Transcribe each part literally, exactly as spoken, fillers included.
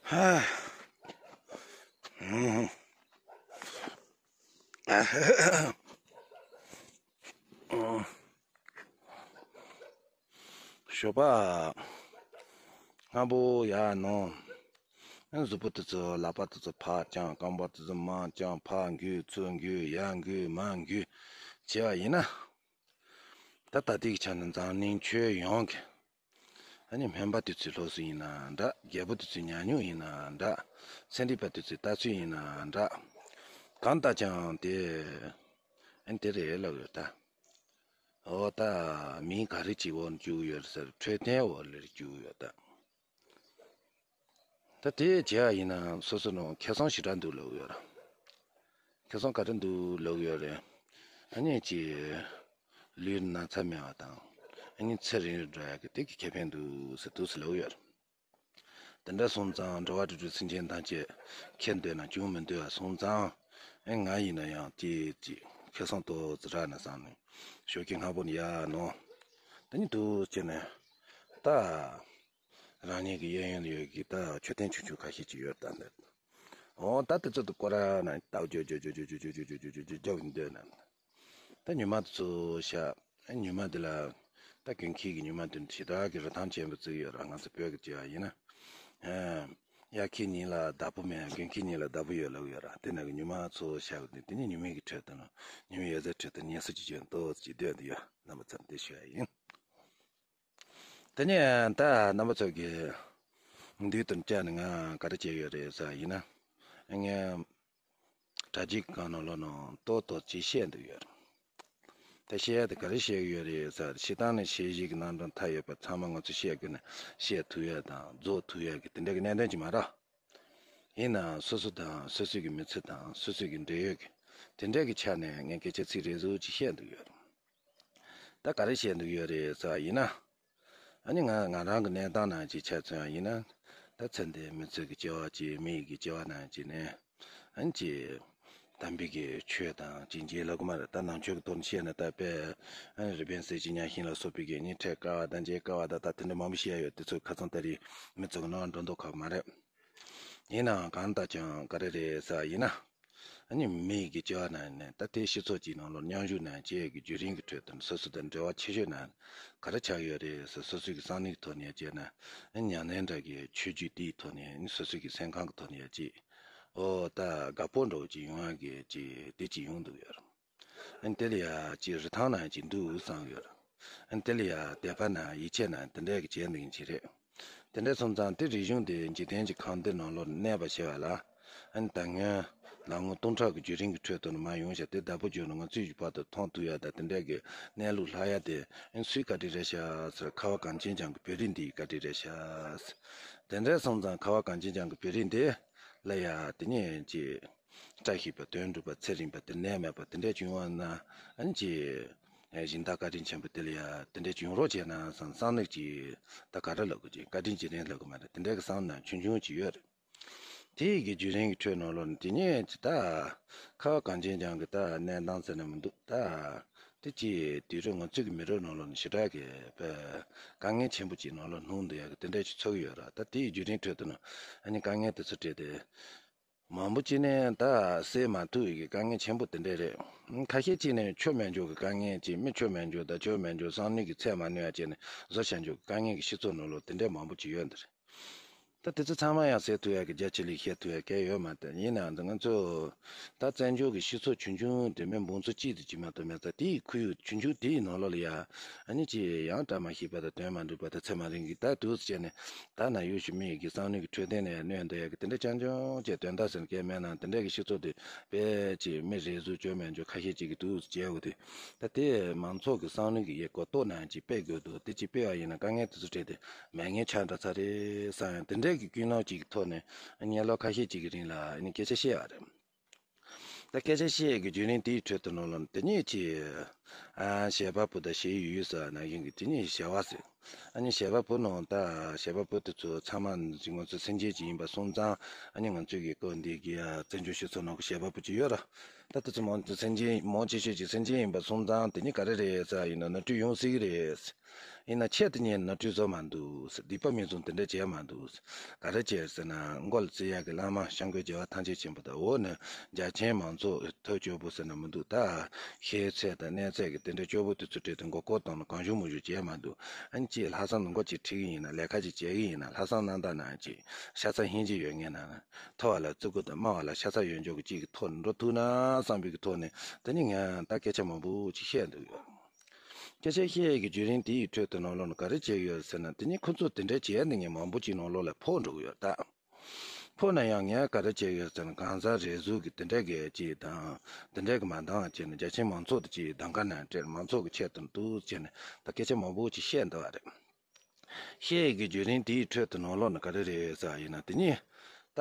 ཧ། ཞོགས་པ་སྔ་པོ་ཡར་ནང་། གཟུགས་པོ་དེ་ཚོ་ལག་པ་དེ་ཚོ་ཕར་བརྐྱངས། རྐང་པ་དེ་ཚོ་མར་བརྐྱངས། ཕར་འགུལ་ཚུར་འགུལ་ཡར་འགུལ་མར་འགུལ་བྱས་པ་ཡིན་ན། ད་ད་ལྟའི་ཆ་ནས་འཛམ་གླིང་ཁྱོན་ཡོངས་ཀྱི། ཨ་ནི་སྨན་པ་དེ་ཚོའི་སློབ་གསོ་ཡིན་ན་འདྲ། རྒྱལ་པོ་དེ་ཚོའི་ཉམས་མྱོང་ཡིན་ན་འདྲ། ཚན་རིག་པ་དེ་ཚོའི་ལྟ་ཚུལ་ཡིན་ན་འདྲ། གང་ལྟར་ཀྱང་དེ། ཨ་ནི་དེ་རེད་ལབ་ཡོད་ད། འོ་ད། མིང་ག་རེ་ཅིག་འོག་ནས་བཅུག་ཡོད་ཟེར། འཕྲོད་བསྟེན་འོག་ལ་བཅུག་ཡོད་ད། ད་དེ་བྱས་པ་ཡིན་ན་སོ་སོ་ནང་ཁེ་བཟང་ཞེ་དྲག་འདུག་ལབ་ཡོད་ར། ཁེ་བཟང་ག་རེ་འདུག་ལབ་ཡོད་རེད། ཨ་ནི་ཅི། ལུས་ན་ཚ་མེད་པ་དང་། ཨ་ནི་ཚེ་རིང་རུ་འགྲོ་ཡག་གི་དེ་གི་ཁེ་ཕན་འདུག་ཟེར་འདུག་ཟེར་ལབ་ཡོད་ར། དེ་འདྲ་སོང་ཙང་འགྲོ་བ་རིགས་དྲུག་སེམས་ཅན་ཐམས་ཅད་ཁེ་འདོད་ན་ཅུང་མི་འདོད་པ་སོང་ཙང་། ཨེ་ང་ཡིན་ན་ཡང་དེ་ཅི་ཁེ་བཟང་ཏོག་ཙི་རག་ན་བསམ་ནས་ཞོགས་ཀས་སྔ་པོ་ནས་ཡར་ནང་། དེ་ནི་འདུག་བྱས་ནས་ད། རང་ཉིད་ཀྱི་གཡས་གཡོན་ལ་ཡོད་ཀྱི་ད་མཆོད་རྟེན་ཆུང་ཆུང་ཁ་ཤས་ཅིག་ཡོད་ད་འདི། འོ་ད་དེ་ཚོ་དུ་སྐོར་ར་ན་ད་ཇོ་ཇོ་ཇོ་ཇོ་ཇོ་ཇོ་འདོད་ན། ད་ཉི་མ་དེ་ཚོ་ཤ། ཨ་ཉི་མ་དེ་ལ། ད་དགུན་ཁའི་གི་ཉི་མ་དེ་ཞེ་དྲག་གི་རི་ཐང་ཆེན་པོ་བརྩིགས་ཡོད་ར། ང་ཚོ་བོད་ཀྱི་བྱས་པ་ཡིན་ན། ཨ། དབྱར་ཁའི་ཉིན་ལ་བདག་པོ་མེད། དགུན་ཁའི་ཉིན་ལ་བདག་པོ་ཡོད་ལབ་ཡོད་ར། དེ་ན་གི་ཉི་མ་ཚོ་ཤ་གི་དེ་ནི་ཉི་མའི་གི་ཁྲོད་དུ་ནོ། ཉི་མའི་ཡོད་ཚད་ཁྲོད་དུ་ངལ་གསོ་ཅིག་བྱོན་ཏོག་ཙམ་ཅིག་སྡོད་དུ་ཡོད། རྣམ་པ་ཚོར་འདི་ཞུ་ཡ་ཡིན། དེ་ནས་ད་རྣམ་པ་ཚོ་གི་མདུན་དུ་བཅར་ནས་ང་ག་རེ་བྱས་ཡོད་རེད་ཟེར་ཡིན་ན། ངས་དྲ་རྒྱའི་སྒང་ནང་ལོགས་ནང་ཏོག་ཏོག་ཅིག་བཤད་འདུག་ཡོད། ད་བཤད་ཡ་དེ་ག་རེ་བཤད་ཀྱི་ཡོད་རེད་ཟེར། སྤྱིར་བཏང་ནས་བཤད་གཞི་གི་ནང་དོན་མཐའ་ཡས་པ་ཚང་མ་ང་ཚོ་བཤད་དགོས་ན་བཤད་ཐུབ་ཡ་དང་རྫོགས་ཐུབ་ཡ་གི་དེ་འདྲ་གི་གནད་དོན་ཅིག་མ་རེད། ཡིན་ནའང་སོ་སོ་དང་སོ་སོའི་གི་མི་ཚེ་དང་སོ་སོའི་གི་འབྲེལ་ཡོད་ཀྱི་དེ་འདྲ་གི་ཆ་ནས་ངས་སྐད་ཆ་ཚིག་རེ་ཟུང་ཅིག་བཤད་འདུག་ཡོད། ད་ག་རེ་བཤད་འདུག་ཡོད་རེད་ཟེར་བ་ཡིན་ན། ཨ་ནི་ང་ང་རང་གི་གནས་སྟངས་ནང་ཅིག་ཆ་མཚོན་པ་ཡིན་ན། ད་ཚེ་འདིའི་མི་ཚེ་གི་སྐྱེ་བ་གཅིག་མི་ཡི་གི་སྐྱེ་བ་ནང་ཅིག་ནས། ཨ་ནི་ཅིག་དམ་པའི་གི་ཆོས་དང་ཅིག་འཇལ་ལབ་གི་མ་རེད། ད་ནང་ཆོས་ཀྱི་དོན་བཤད་ན་ད་དཔེ། ཨ་ནི་རི་པིན་གསལ་བྱེད་ཉམས་ཤིང་ལ་སོགས་པའི་གི་སྙིང་ཁྲག་དཀར་བ་དང་རྗེས་དཀར་བ་དང་ད་དེ་འདྲ་མང་པོ་བཤད་ཡོད། དེ་ཚོ་ཁ་སང་ད་རེས་མི་ཚོ་གི་ནང་འགྲོ་འདུག་ག་མ་རེད། ཡིན་ནའང་གང་ལྟར་ཀྱང་ག་རེ་རེད་ཟེར་བ་ཡིན་ན། ཨ་ནི་མི་ཡི་གི་སྐྱེ་བ་ནང་ནས་ད་ལྟའི་སྤྱི་ཚོགས་ཀྱི་ནང་ལོགས་མཉམ་ཞུགས་ནང་བྱེད་ཀྱི་བརྒྱུད་རིམ་གྱི་ཁྲོད་དུ་སོ་སོ་དང་འབྲེལ་བ་ཆེ་ཤོས་ནང་ག་རེ་ཆགས་ཡོད་རེད་ཟེར། སོ་སོའི་གི་བསམ་བློའི་ཐོག་ནས་བྱས་ན། ཨ་ཉམས་ལེན་འདྲ་གི་ཆོས་བརྒྱུད་དེའི་ཐོག་ནས་ཨ་ནི་སོ་སོའི་གི་སེམས་ཁམས་ཀྱི་ཐོག་ནས་ཡ་ཅིག་འོ་ད་དགའ་པོ་འདྲ་བོ་ཅིག་ཡོང་ཡ་གི་ཅིག་དེ་ཅིག་ཡོང་འདུག་ཡོད། ཨ་ནི་དེ་ལ་ཡ་ཅིག་རི་ཐང་ནང་ཅིག་འདུག་བསམ་ཡོད། ཨ་ནི་དེ་ལ་ཡ་དད་པ་ནང་ཡིད་ཆེས་ནང་དེ་འདྲ་གི་བྱས་འདུག་ཡིན་གྱི་རེད། དེ་འདྲ་སོང་ཙང་དེ་རིག་གཞུང་དེ་འཇིག་རྟེན་གྱི་ཁམས་འདི་ནང་ལོགས་གནས་པ་བྱས་པ་ལ། ཨ་ནི་ད་སྔོན་ལོ་ངོ་སྟོང་ཕྲག་གི་བརྒྱུད་རིམ་གྱི་ཁྲོད་དུ་ནི་མ་ཡོང་བྱ་དེ་བདག་པོ་བརྒྱུད་ནས་ང་ཚོའི་བར་དུ་མཐོང་ཐུབ་ཡ་ད་དེ་འདྲ་གི་གནས་ལུགས་ལྷག་ཡ་དེ་ཨ་ནི་སུའི་བཀའ་དྲིན་རེད་ཤག་ཟེར། ཁ་བ་གངས་ཅན་ལྗོངས་ཀྱི་བོད་རིགས་འདིའི་བཀའ་དྲིན་རེད་ཤག་ཟེར། དེ་འདྲ་སོང་ཙང་ཁ་བ་གངས་ཅན་ལྗོངས་ཀྱི་བོད་རིགས་འདི་ལ་ཡ་དེ་ནས་ཅིག་བཀྲ་ཤིས་པ་དོན་འགྲུབ་པ་ཚེ་རིང་པ་དེ་ནད་མེད་པ་དེ་འདྲ་བྱུང་བ་ན་ཨ་ནི་ཅིག་ཨེ་སྦྱིན་བདག་བཀའ་དྲིན་ཆེན་པོ་དེ་ལ་ཡ་དེ་འདྲ་བྱུང་རོགས་བྱས་ན་བསམ་བསམ་ནས་ཅིག་ད་ག་རེ་ལབ་དགོས་ཅིག་བཀའ་དྲིན་རྗེས་དྲན་ལབ་དགོས་མ་རེད། དེ་འདྲ་གི་བསམ་ན་ཆུང་ཆུང་ཅིག་ཡོད་རེད། དེ་ཡི་གི་བརྒྱུད་རིམ་གྱི་ཁྲོད་ནང་ལོགས་ནས་དེ་ནས་ཅིག་ད་ཁ་བ་གངས་ཅན་ལྗོངས་ཀྱི་ད་གནས་སྟངས་ཟེར་ན་མི་འདུག་ད་དེ་ཅིག་དུས་རབས་ང་ཚོའི་གི་མི་རབས་ནང་ལོགས་ནས་ཞེ་དྲག་གི་དཀའ་ངལ་ཆེན་པོ་ཅིག་ནང་ལོགས་ལྷུང་བསྡད་ཡ་གི་དེ་འདྲ་ཅིག་ཚོར་གི་ཡོད་ར། ད་དེ་ཡི་བརྒྱུད་རིམ་ཁྲོད་དུ་ནི་ཨ་ནི་དཀའ་ངལ་དེ་ཚོ་འཕྲད་དེ། མང་པོ་ཅིག་ནས་ད་སེལ་མ་ཐུབ་ཡི་གི་དཀའ་ངལ་ཆེན་པོ་དེ་འདྲས་རེད། ཁ་ཤས་ཅིག་ནས་ཆོས་མེད་འཇོག་གི་དཀའ་ངལ་ཅིག་མི་ཆོས་མེད་འཇོག་དང་ཆོས་མེད་འཇོག་བསམ་བློ་གི་ཚད་མ་ནོན་ཡ་ཅིག་ནས་བཟོ་བྱ་འཇོག་གི་དཀའ་ངལ་གི་སྤྱི་ཚོགས་ནང་ལོགས་དེ་འདྲས་མང་པོ་ཅིག་ཡོད་འདི་རེད། ད་དེ་ཚོ་ཚང་མ་ཡང་སེལ་ཐུབ་ཡ་གི་རྒྱ་ཆེ་ལི་བཤད་ཐུབ་ཡ་གལ་ཡོད་མ་རེད། ཡིན་ནའང་ང་ཚོ་ད་བཙན་བྱོལ་གི་སྤྱི་ཚོགས་ཆུང་ཆུང་དེ་མི་འབུམ་ཚོ་གཅིག་དེ་ཅིག་མ་གཏོགས་མེད་ཙང་དེའི་ཁོར་ཡུག་ཆུང་ཆུང་དེའི་ནང་ལོགས་ལ་ཡ་ཨ་ནི་ཅིག་ཡང་བཀྲ་མ་ཤིས་པ་དང་དོན་མ་འགྲུབ་པ་དང་ཚེ་མ་རིང་གི་ད་དུས་སུ་བྱས་ནས། ད་ན་ཡུལ་ཤུལ་མི་ཡི་གི་བསམ་བློའི་གི་འཕྲོད་བསྟེན་ནས་གནོན་འདོད་ཡ་གི་དེ་འདྲ་རྐྱང་རྐྱང་བྱས་དོན་དག་ཟེར་མཁན་མེད་ན་དེ་འདྲ་གི་སྤྱི་ཚོགས་དེ་དཔེ་ཅིག་མི་རེ་ཟུང་བཅོས་མེད་འཇོག་ཁ་ཤས་ཅིག་གི་འདུག་བྱས་འོ་དེ། ད་དེ་མང་ཚོགས་ཀྱི་བསམ་བློའི་གི་ཡི་གོ་རྟོགས་ནང་ཅིག་སྤེལ་དགོས་འདུག་དེ་ཅིག་སྤེལ་བ་ཡིན་ན་དཀའ་ངལ་དེ་ཚོ་འཕྲད་དེ་མེད་མཁན་ཆགས་འགྲོ་ཚར་རེད་བསམ་ཡང་དེ་འདྲ་གི་ཀུན་སློང་ཅིག་གི་ཐོག་ནས་ཉེ་ལོ་ཁ་ཤས་ཅིག་གི་རིང་ལ་ནི་སྐད་ཆ་བཤད་ཡ་རེད། ད་སྐད་ཆ་བཤད་ཀྱི་བརྒྱུད་རིམ་དེའི་ཁྲོད་དུ་ནང་ལ་དེ་ཉིད་ཀྱི་ ཨ་བྱེད་པ་པོ་དང་བྱེད་ཡུལ་ཟེར་ན་ཡིན་གི། དེ་ནི་བྱ་བ་ཟེར། ཨ་ནི་བྱེད་པ་པོ་ནང་ད་བྱེད་པ་པོ་དེ་ཚོ་ཚང་མ་ང་ཚོ་སེམས་ཅན་ཅིག་ཡིན་པ་སོང་ཙང་། ཨ་ནི་ང་ཚོས་ཀྱི་སྐབས་འདི་གི་ཨ་བཙན་བྱོལ་སྤྱི་ཚོགས་ནང་གི་བྱེད་པ་པོ་ཅིག་ཡོད་ར། ད་དེ་ཚོ་མང་ཆེ་སེམས་ཅན་མང་ཆེ་ཤོས་ཅིག་སེམས་ཅན་ཡིན་པ་སོང་ཙང་། དེ་ནི་ག་རེ་རེད་ཟེར་ཡིན་ན་ནོར་འཁྲུལ་ཡོང་སྲིད་གི་རེད། ཡིན་ན་ཆེད་དུ་ངས་ནོར་འཁྲུལ་བཟོ་མ་འདུག་ཟེར། སྡིག་པ་མི་བཟུང་དེ་འདྲ་བྱས་མ་འདུག་ཟེར། ག་རེ་བྱས་ཟེར་ན། མགོ་ལ་བརྩི་ཡག་གི་བླ་མ་སྐྱབས་མགོན་རྒྱལ་བ་ཐམས་ཅད་མཁྱེན་པ་དང་། འོག་ནས་རྒྱ་ཆེན་མང་ཚོགས་ཐོབ་སྐྱོ་པོ་ཟེར་ན་མི་འདུག་ད་ཤེས་ཚད་དང་གནས་ཚད་ཀྱི་དེ་འདྲ་སྐྱོ་པོ་དེ་ཚོ་ཁྲིད་དེ་མགོ་སྐོར་བཏང་ནས་གང་བྱུང་མང་བྱུང་བྱས་མ་འདུག་ཨ་ནི་ཅིག་ལྷག་བསམ་ནང་མགོ་ཅིག་ཁྲིད་གི་ཡིན་ན། ལས་ཀ་ཅིག་བྱེད་གི་ཡིན་ན། ལྷག་བསམ་རྣམ་དག་ནང་ཅིག་ཤ་ཚ་ཧིན་ཅིག་ཡོད་ངེས་ན། མཐོ་བ་ལ་བརྩི་བཀུར་དང་དམའ་བ་ལ་ཤ་ཚ་ཡོད་འཇོག་གི་ཅིག་གི་ཐོག་ནས་འགྲོ་ཐུབ་ན་བསམ་པའི་གི་ཐོག་ནས། དེ་ནི་ངས་ད་སྐད་ཆ་མང་པོ་ཅིག་བཤད་འདུག་ཡོད། སྐད་ཆ་བཤད་ཡས་ཀྱི་བརྒྱུད་རིམ་དེ་ཡི་ཁྲོད་དུ་ནང་ལོགས་ནས་ག་རེ་བྱས་ཡོད་ཟེར་ན། དེ་ནི་ཁོ་ཚོ་དེ་འདྲ་བྱས་ནས་ངས་མང་པོ་ཅིག་ནང་ལོགས་ལ་ཕོག་འགྲོ་གི་ཡོད་ད། ཕོག་ན་ཡང་ངས་ག་རེ་བྱས་ཡོད་ཟེར་ན། གང་ཟག་རེ་ཟུང་གི་དེ་འདྲ་གི་ཅིག་དང་། དེ་འདྲ་གི་མ་འདང་བྱས་ནས་རྒྱ་ཆེན་མང་ཚོགས་དེ་ཅིག་གདམ་ག་ནང་སྤྲད། མང་ཚོགས་ཀྱི་ཆེད་དུ་འདུག་བྱས་ནས་ད་སྐད་ཆ་མང་པོ་ཅིག་བཤད་འདུག་བ་རེད། བཤད་ཡས་ཀྱི་བརྒྱུད་རིམ་དེའི་ཁྲོད་དུ་ནང་ལོགས་ནས་ག་རེ་རེད་ཟེར་བ་ཡིན་ན། དེ་ནི་ད་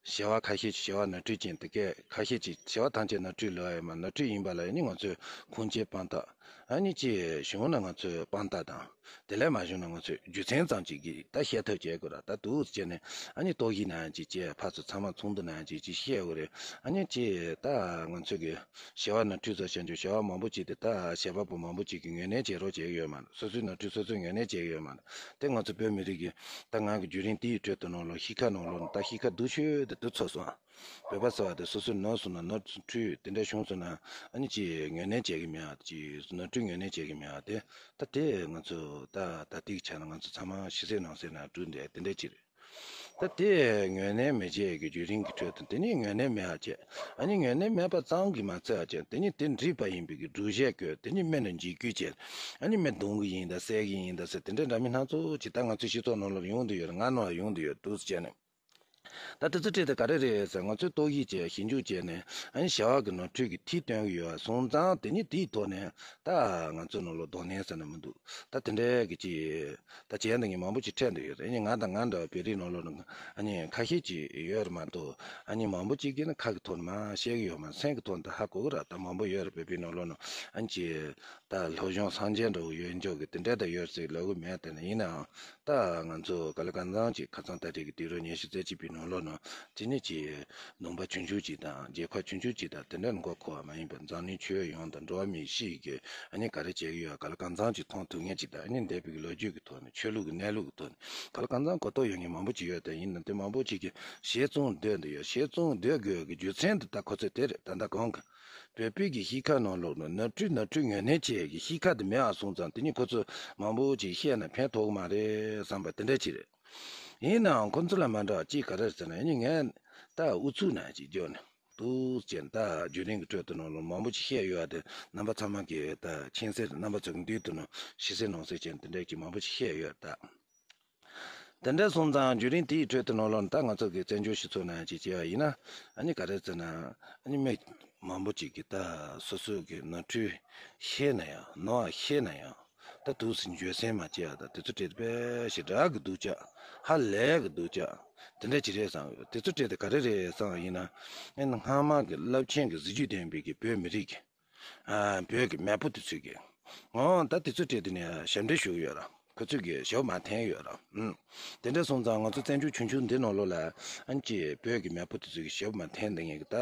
བྱ་བ་ཁ་ཤས་ཅིག་བྱ་བ་ནོར་འཁྲུལ་ཅན་དེ་གས། ཁ་ཤས་ཅིག་བྱ་བ་ཐམས་ཅད་ནོར་འཁྲུལ་ལོས་ཡོད་མ། ནོར་འཁྲུལ་ཡིན་པ་ལ་ཡང་ནི་ང་ཚོས་ཁུངས་སྐྱེལ་དཔང་རྟགས། ཨ་ནི་ཅིག་བྱུང་ན་ང་ཚོས་དཔང་རྟགས་དང་། དེ་ལས་མ་བྱུང་ན་ང་ཚོས་རྒྱུ་མཚན་ཙམ་ཅིག་གིས་ད་བཤད་ཐབས་བྱེད་དགོས་ར། ད་འདུག་སེ་བྱས་ནས་ཨ་ནི་རྟོག་ཞིབ་ནང་ཅིག་བྱས། ཕར་ཚུར་ཚང་མ་ཚོགས་འདུ་ནང་ཅིག་ཅིག་བཤད་དགོས་རེད། ཨ་ནི་ཅིག་ད་ང་ཚོས་ཀྱི་བྱ་བ་ནོར་འཁྲུལ་བཟོ་བྱ་རྒྱུ་བྱ་བ་མང་པོ་ཅིག་དེ་ད་བྱེད་པ་པོ་མང་པོ་ཅིག་གིས་ངོས་ལེན་བྱེད་རོགས་བྱེད་ཀྱི་ཡོད་མ་རེད། སོ་སོའི་ནོར་འཁྲུལ་སོ་སོས་ངོས་ལེན་བྱེད་ཀྱི་ཡོད་མ་རེད། དེ་ང་ཚོ་བོད་མི་རིགས་ཀྱི་ད་ང་གི་བརྒྱུད་རིམ་དེའི་ཁྲོད་དུ་ནང་ལོགས་གཤིས་ཀ་ནང་ལོགས་ནས་ད་གཤིས་ཀ་སྡུག་ཤོས་དེ་དུ་ཚོར་སོང་། བོད་པ་ཟེར་བ་དེ་སོ་སོའི་ནོར་སོང་ན། ནོར་འཁྲུལ་དེ་འདྲ་བྱུང་སོང་ན། ཨ་ནི་ཅིག་ངོས་ལེན་བྱེད་ཀྱི་མེད་པ། ཅིག་ནོར་འཁྲུལ་ངོས་ལེན་བྱེད་ཀྱི་མེད་པ་དེ། ད་དེ་ང་ཚོ་ད་ད་ལྟའི་ཆ་ནས་ང་ཚོ་ཚང་མ་ཕྱི་གསལ་ནང་གསལ་ནང་གྲུབ་འདུག་དེ་འདྲ་ཅིག་རེད། ད་དེ་ངོས་ལེན་མི་བྱེད་ཀྱི་བརྒྱུད་རིམ་གྱི་ཁྲོད་དུ། དེ་ནི་ངོས་ལེན་མེད་པ་བྱས། ཨ་ནི་ངོས་ལེན་མེད་པ་ཙམ་གྱིས་མ་ཚད་པ་བྱས། དེ་ནི་དེ་འགྲིག་པ་ཡིན་པའི་གི་སྒྲུབ་བྱེད་བཀོད། དེ་ནི་སྨན་ལ་འཇིགས་སྐུལ་བྱས། ཨ་ནི་སྨན་རྡུང་གི་ཡིན་ད། བསད་ཀྱི་ཡིན་ད་ཟེར། དེ་འདྲའི་འདྲ་མིན་སྣ་ཚོགས་ཅིག་ད་ང་ཚོའི་སྤྱི་ཚོགས་ནང་ལ་ཡོང་དུ་ཡོད་རེད། ང་ནང་ལ་ཡོང་དུ་ཡོད་འདུག་ཟེར་བྱས་ནས། ད་དེ་ཚོ་ཁྲིད་དེ་ག་རེ་རེད་ཟེར། ང་ཚོས་རྟོག་ཞིབ་བྱས། ཞིབ་འཇུག་བྱས་ནས། ཨ་ནི་བྱ་བ་གི་ནོར་འཁྲུལ་གྱི་མཐིལ་སྟོན་གྱི་ཡོད་པ་སོང་ཙང་། དེ་ནི་དེའི་ཐོག་ནས་ད་ང་ཚོ་ནང་ལ་གདོང་ལེན་ཟེར་ན་མི་འདུག་ད་དེ་འདྲའི་གི་ཅིག་ད་བྱས་འདི་ངས་མང་པོ་ཅིག་འཕྲད་འདོད་ཡོད་རེད། ཨ་ནི་ང་དང་ང་འདྲ་བ་བོད་རིགས་ནང་ལོགས་ནང་ཨ་ནི་ཁ་ཤས་ཅིག་ཡོད་རེད་མ་གཏོགས། ཨ་ནི་མང་པོ་ཅིག་གིས་ནི་ཁ་གི་ཐོག་ནས་མར་བཤད་གི་ཡོད་མ། སེམས་གི་ཐོག་ནས་ད་ཧ་གོ་གི་རེད། ད་མང་པོ་ཡོད་རེད། བོད་པའི་ནང་ལོགས་ནང་ཨ་ནི་ཅིག་ད་སློབ་སྦྱོང་སངས་རྒྱས་འདྲ་བོ་ཡོད་འཇོག་གི་དེ་འདྲ་ད་ཡོད་ཟེར་ལབ་གི་མེད། དེ་ནི་ཡིན་ནའང་ད་ང་ཚོ་ག་ལེ་གང་འཚམ་ཅིག་ཁ་སང་ད་རེས་ཀྱི་དུས་རབས་ཉི་ཤུ་རྩ་གཅིག་པའི་ནང་ལོགས་ནང་དེ་ནི་ཅིག་ལུང་པ་ཆུང་ཆུང་ཅིག་དང་རྒྱལ་ཁབ་ཆུང་ཆུང་ཅིག་དང་དེ་འདྲ་མགོ་འཁོར་བ་མ་ཡིན་པར། འཛམ་གླིང་ཁྱོན་ཡོངས་དང་འགྲོ་བ་མིའི་སྤྱི་ཡི་གི་ཨ་ནི་ག་རེ་བྱེད་ཀྱི་ཡོད། ག་ལེ་གང་འཚམ་ཅིག་མཐོང་ཐུབ་མཁན་ཅིག་དང་། ཨ་ནི་འདས་པའི་གི་ལོ་རྒྱུས་ཀྱི་ཐོག་ནས། ཆོས་ལུགས་ཀྱི་གནས་ལུགས་ཀྱི་ཐོག་ནས་ག་ལེ་གང་འཚམ་གོ་རྟོགས་ཡོད་མཁན་མང་པོ་ཅིག་ཡོད། དེ་ཡིན་ན་དེ་མང་པོ་ཅིག་གིས་ཞལ་བཙུམ་སྡོད་འདོད་ཡོད། ཞལ་བཙུམ་སྡོད་དགོས་ཀྱི་རྒྱུ་མཚན་དེ་ད་ཁོ་ཚོས་དེ་རེད། ད་ལྟ་གོང་གི་བོད་པའི་གི་གཤིས་ཀ་ནང་ལོགས་ནས་ནོར་འཁྲུལ་ནོར་འཁྲུལ་ངོས་ལེན་བྱེད་ཀྱི་གཤིས་ཀ་དེ་མེད་པ་སོང་ཙང་། དེ་ནི་ཁོ་ཚོས་མང་པོ་ཅིག་བཤད་ན་ཕན་ཐོགས་ཀྱི་མ་རེད་བསམ་པ་དེ་འདྲ་ཅིག་རེད། ཡིན་ནའང་ཁོ་ཚོ་ལ་མ་འདྲ་བ་ཅིག་ག་རེ་ཟེར་ན། ཨ་ནི་ངས་ད་ཨུ་ཚུགས་ནང་ཅིག་འཇོག་ནས་འདུག་ཅེས། ད་བརྒྱུད་རིམ་གྱི་ཁྲོད་དུ་ནང་ལོགས་མང་པོ་ཅིག་བཤད་ཡོད་པ་དེ་རྣམ་པ་ཚང་མ་གིས་ད་མཁྱེན་གསལ་རེད། རྣམ་པ་ཚོ་གི་མདུན་དུ་ནང་ཕྱི་གསལ་ནང་གསལ་བྱས་ནས་དེ་འདྲ་ཅིག་མང་པོ་ཅིག་བཤད་ཡོད་ད། དེ་འདྲ་སོང་ཙང་བརྒྱུད་རིམ་དེའི་ཁྲོད་དུ་ནང་ལོགས་ནས་ད་ང་ཚོ་གི་བཙན་བྱོལ་སྤྱི་ཚོགས་ནང་ཅིག་བྱས་པ་ཡིན་ན། ཨ་ནི་ག་རེ་ཟེར་ན། ཨ་ནི་མི་མང་པོ་ཅིག་གིས་ད་སོ་སོ་གི་ནོར་འཁྲུལ་ཤེས་ན་ཡང་། ནོར་བ་ཤེས་ན་ཡང་། ད་འདུག་སེ་འགྱོད་སེམས་མ་བྱེད་ཡ། ད་དེ་ཚོ་ཁྲིད་དེ་དཔེ་ཞེ་དྲག་གི་སྡུག་ཅག་ཧ་ལས་གི་སྡུག་ཅག་དེ་འདྲ་ཅིག་རེད་བསམ་ཡོད། དེ་ཚོ་ཁྲིད་དེ་ག་རེ་རེད་བསམ་ཡིན་ན། ཨེ་ནི་སྔ་མ་གི་རླབས་ཆེན་གི་གཟི་བརྗིད་ལྡན་པའི་གི་བོད་མི་རིགས་ཀྱི་ཨ་བོད་ཀྱི་མེས་པོ་དེ་ཚོས་ཀྱི། འོ་ད་དེ་ཚོ་ཁྲིད་དེ་ནས་ཞབས་འདྲེན་ཞུ་གི་ཡོད་ར། ཁོ་ཚོས་ཀྱི་ཞབས་མ་འཐེན་ཡོད་ར། ཨུམ། དེ་འདྲ་སོང་ཙང་ང་ཚོ་བཙན་བྱོལ་ཆུང་ཆུང་འདི་ནང་ལོགས་ལ་ཨ་ནི་ཅིག་བོད་ཀྱི་མེས་པོ་དེ་ཚོས་ཀྱི་ཞབས་མ་འཐེན་བསྡད་མཁན་གྱི་ད་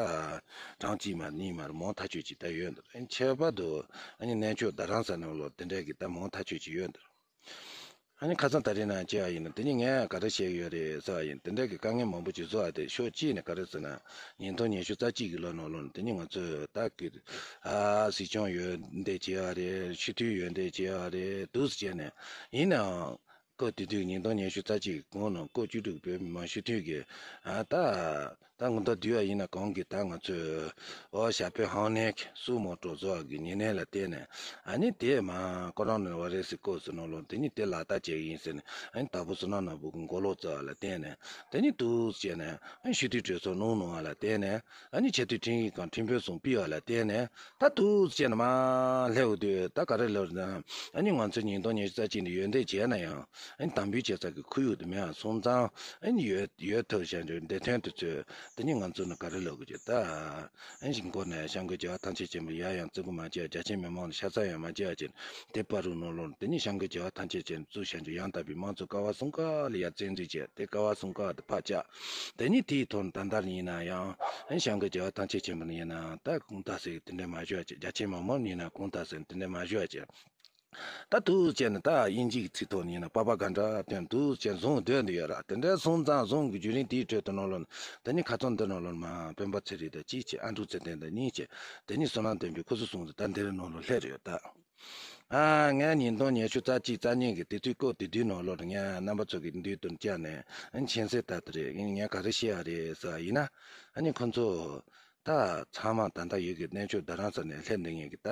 གྲངས་གཅིག་མ་གཉིས་མ་རེད། མང་ཐག་ཆོད་ཅིག་ད་ཡོད་འདུག་ཨ་ནི་ཁྱད་པར་དུ་ཨ་ནི་གནས་མཆོག་རྡ་རམ་ས་ནང་ལོགས་དེ་འདྲ་གི་ད་མང་ཐག་ཆོད་ཅིག་ཡོད་འདུག་ཨ་ནི་ཁ་སང་ད་རེས་ནང་བྱས་པ་ཡིན་ན། དེ་ནི་ངས་ག་རེ་བཤད་ཀྱི་ཡོད་རེད་ཟེར་བ་ཡིན། དེ་འདྲ་གི་དཀའ་ངལ་མང་པོ་ཅིག་བཟོ་བ་དེ་ཕྱོགས་གཅིག་ནས་ག་རེ་ཟེར་ན། ཉིས་སྟོང་ཉི་ཤུ་རྩ་གཅིག་གི་ལོ་ནང་ལོགས་ནས་དེ་ནི་ང་ཚོས་ད་གི་ཨ་སྲིད་སྐྱོང་ཡོན་འདེགས་བྱས་པ་རེད། སྤྱི་འཐུས་ཡོན་འདེགས་བྱས་པ་རེད། འདུག་སེ་བྱས་ནས། ཡིན་ནའང་སྐབས་དེ་དུས་ཉིས་སྟོང་ཉི་ཤུ་རྩ་གཅིག་གི་གོང་ནང་སྐབས་བཅུ་དྲུག་བོད་མི་མང་སྤྱི་འཐུས་ཀྱི་ཨ་ད། ད་སྔོན་དུ་བསྡུས་པ་ཡིན་ན། གོང་གི་ད་ང་ཚོས་འོ་ཞྭ་པོའི་ཧང་ནེ་གི་སུ་མོ་ཊ་བཟོ་བ་གི་ཉེ་གནས་ལ་བརྟེན་ནས། ཨ་ནི་དེ་མ་ཀོ་རོ་ན་བྷ་རེ་སི་སྐབས་སུ་ནང་ལོགས་དེ་ནི་དེ་ལག་བསྟར་བྱེད་ཀྱི་ཡིན་ཟེར་ནས། ཨ་ནི་དྭགས་པོ་བསོད་ནམས་ནོར་བུ་གི་མགོ་ལོག་བཙུགས་པ་ལ་བརྟེན་ནས། དེ་ནི་འདུག་སེ་བྱས་ནས་ཨ་ནི་སྤྱི་འཐུས་གྲོས་ཚོགས་གནང་གནང་བ་ལ་བརྟེན་ནས། ཨ་ནི་ཆེས་མཐོའི་ཁྲིམས་ཡིག་ཁང་ཁྲིམས་དཔོན་གསུམ་ཕུད་པ་ལ་བརྟེན་ནས། ད་འདུག་སེ་བྱས་ནས་མར་སླེབས་དུས་ད་ག་རེ་ལབ་ན། ཨ་ནི་ང་ཚོ་ཉིས་སྟོང་ཉི་ཤུ་རྩ་གཅིག་ནས་ཡོན་འདེགས་བྱས་ན་ཡང་། ཨ་ནི་དམ་འབུལ་བྱེད་ས་གི་ཁོར་ཡུག་དེ་མེད་པ་སོང་ཙང་། ཨ་ནི་ཡོད་ཡོད་ཐབས་བྱ་འདོད་འདི་དོན་དུ་ཚོས་ དེ་ནི་ང་ཚོ་ནི་ག་རེ་ལབ་དགོས་ཀྱི། ད་ཨན་ཞིག་མགོ་ནས་སྐྱབས་མགོན་རྒྱལ་བ་ཐམས་ཅད་མཁྱེན་པ་ཡར་ཡང་བརྩི་བཀུར་མ་བྱས། རྒྱ་ཆེན་མི་མང་ལ་ཤ་ཚ་ཡང་མ་བྱས་ཅིང་། དེ་བར་དུ་ནང་ལོགས་དེ་ནི་སྐྱབས་མགོན་རྒྱལ་བ་ཐམས་ཅད་མཁྱེན་པ་བཙུགས་བཞག་རྒྱུ་ཡང་དག་པའི་དམངས་གཙོ་ཀ་བ་གསུམ་ཀ་ལ་ཡར་བཙན་འཛུལ་བྱས། དེ་ཀ་བ་གསུམ་ཀ་དེ་ཕར་བཅག་དེ་ནི་དེའི་ཐོག་ནས་ད་ལྟ་ཡིན་ན་ཡང་ཨན་སྐྱབས་མགོན་རྒྱལ་བ་ཐམས་ཅད་མཁྱེན་པ་ནི་ཡིན་ན་ད་གུང་ཐག་ཟེར་དེ་འདྲ་མ་བཞག་ཅིག་རྒྱ་ཆེན་མི་མང་ཡིན་ན་གུང་ཐག་ཟེར་དེ་འདྲ་མ་བཞག་ཅིག་ད་དུས་ཅན་ནི་ད་དབྱིན་ཇིའི་ཚིག་ཐོག་ནས་ཡིན་ན་པ་པ་ག་འདྲ་དོན་དུས་ཅན་བཟུང་སྡོད་འདི་ཡོད་ར། དེ་འདྲའི་སོང་ཙང་བཟུང་གི་བརྒྱུད་རིམ་དེའི་ཁྲོད་དུ་ནང་ལོགས་ནས་དེ་ནི་ཁ་སང་འདི་ནང་ལོགས་མ་སྤེན་པ་ཚེ་རིང་དང་གཅིག་བྱས། ཨ་འབྲུག་ཚེ་བརྟན་དང་གཉིས་བྱས། དེ་ནི་བསོད་ནམས་བསྟན་འཕེལ། ཁོ་ཚོ་གསུམ་ཚོ་ད་འདིར་ནང་ལོགས་སླེབས་ཡོད་ད། ཨ་ངས་ཉིས་སྟོང་ཉི་ཤུ་རྩ་གཅིག་རྩ་གཉིས་ཀྱི་དེ་དུས་སྐབས་དེ་དུས་ནང་ལོགས་ནས་ངས་རྣམ་པ་ཚོ་གི་མདུན་དུ་བཅར་ནས་མཁྱེན་གསལ་ལྟར་དུ་རེད། ངས་ག་རེ་བཤད་ཡ་རེད་ཟེར་བ་ཡིན་ན། ཨ་ནི་ཁོ་ཚོ་ད་ཚང་མ་ད་ལྟ་ཡུལ་གྱི་གནས་མཆོག་རྡ་རམ་ས་ནས་སླེབས་འདི་ངེད་ཀྱི་ད་